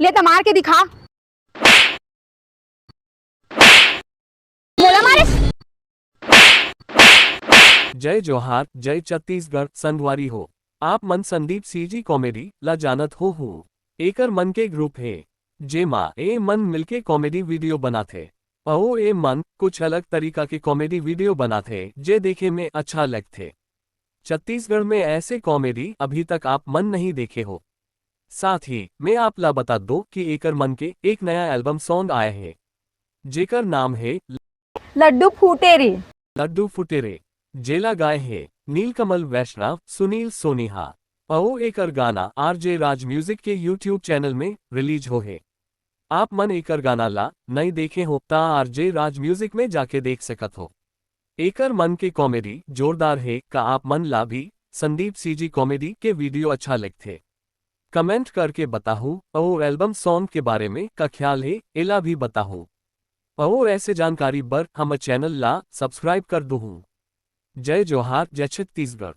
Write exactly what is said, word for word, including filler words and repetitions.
ले त मार के दिखा। मोला मारे। जय जोहार, जय छत्तीसगढ़। संगवारी हो, आप मन संदीप सीजी कॉमेडी ला जानत हो हूँ। एकर मन के ग्रुप हे, जेमा ए मन मिलके कॉमेडी वीडियो बनाथे। अउ ए मन कुछ अलग तरीका के कॉमेडी वीडियो बनाथे, जे देखे में अच्छा लगथे। छत्तीसगढ़ में ऐसे कॉमेडी अभी तक आप मन नहीं देखे हो। साथ ही मैं आप ला बता दो कि एकर मन के एक नया एल्बम सॉन्ग आया है, जेकर नाम है लड्डू फूटे रे। लड्डू फुटेरे, जेला गाए हे नीलकमल वैष्णव, सुनील सोनिहा। अउ एकर गाना आरजे राज म्यूजिक के यूट्यूब चैनल में रिलीज हो हे। आप मन एकर गाना ला नई देखे हो ता आरजे राज म्यूजिक में जाके देख सकत हो। एकर मन के कॉमेडी जोरदार हे। का आप मन ला भी संदीप सीजी कॉमेडी के वीडियो अच्छा लगथे? कमेंट करके बताहू। अउ एल्बम सॉन्ग के बारे में का ख्याल हे, एला भी बताहू। अउ ऐसे जानकारी बर हमर चैनल ला सब्सक्राइब कर दुहू। जय जोहार, जय छत्तीसगढ़।